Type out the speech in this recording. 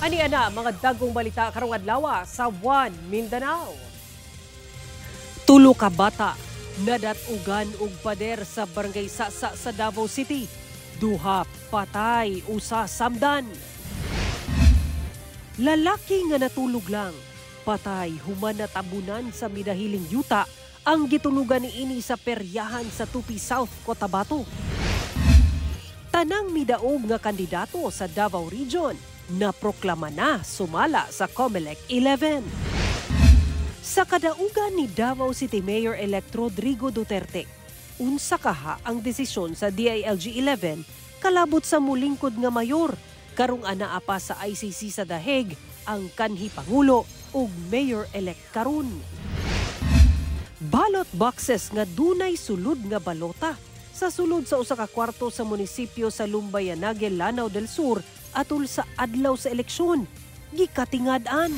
Ani ana mga dagong balita karong adlaw sa One Mindanao. Tulo ka bata nadat-ugan og pader sa Barangay Sasa sa Davao City. Duha patay, usa samdan. Lalaki nga natulog lang, patay human natabunan sa midahiling yuta ang gitulugan niini sa peryahan sa Tupi South, Cotabato. Tanang midaog nga kandidato sa Davao Region na proklama na sumala sa COMELEC 11. Sa kadaugan ni Davao City Mayor-elect Rodrigo Duterte, unsa kaha ang desisyon sa DILG 11 kalabot sa mulingkod nga mayor karong anaa pa sa ICC sa The Hague ang kanhi pangulo ug mayor-elect karon? Ballot boxes nga dunay sulod nga balota sa sulod sa usa ka kwarto sa munisipyo sa Lumbayanague, Lanao del Sur atol sa adlaw sa eleksyon gikatingad-an.